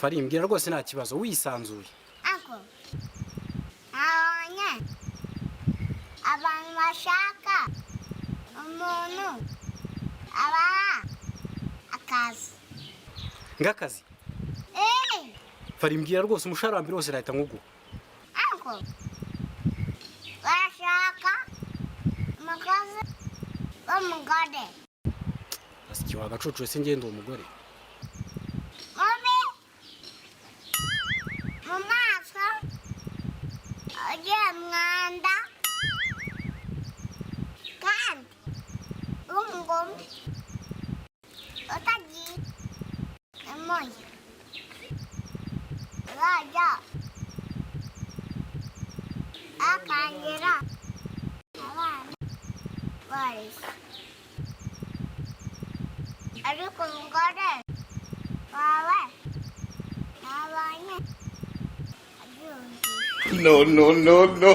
Fari, mbwira rwose, nta kibazo, wisanzuye. Uncle, nabonye abantu bashaka umuntu abaha akazi. Ng'akazi? Eh. Fari, mbwira rwose, umushahara wa mbere wose nahita nkuguha. Uncle, barashaka umukozi w'umugore. Asiki wagacucu, ese ngende uwo mugore? Mubi mu maso, ugira mwanda kandi w'umugome, utagira impuhwe, uzajya akangira abana barishye, ariko umugore wawe nabonye abyumvise. No, no, no, no.